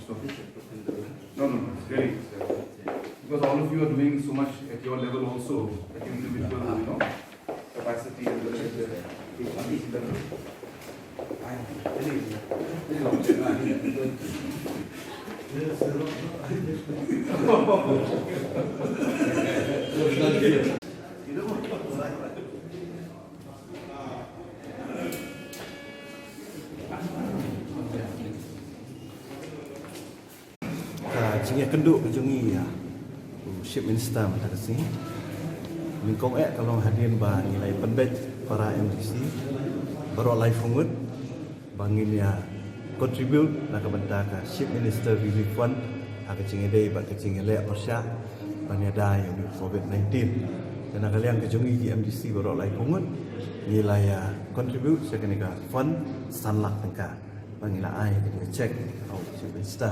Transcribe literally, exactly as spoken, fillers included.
No, no, no, it's very, it's very, because all of you are doing so much at your level also, at your individual, you know, capacity and the, the, the, Ka jingïakynduh ka jong ngi ïa u Chief Minister mynta ka sngi. Nyngkong eh ka long hadien ba ngi la ïa pynbeit para M D C baroh laiphew ngut ba ngin ïa contribute na ka bynta ka Chief Minister Relief Fund ha ka jingïadei bad ka jingïaleh pyrshah ban ïada ïa u covid nineteen. Te na ka liang ka jong ngi ki M D C baroh laiphew ngut ngi la ïa contribute sha kane ka fund san lak tyngka. Ba ngi la ai ka jingïacheck ha u Chief Minister.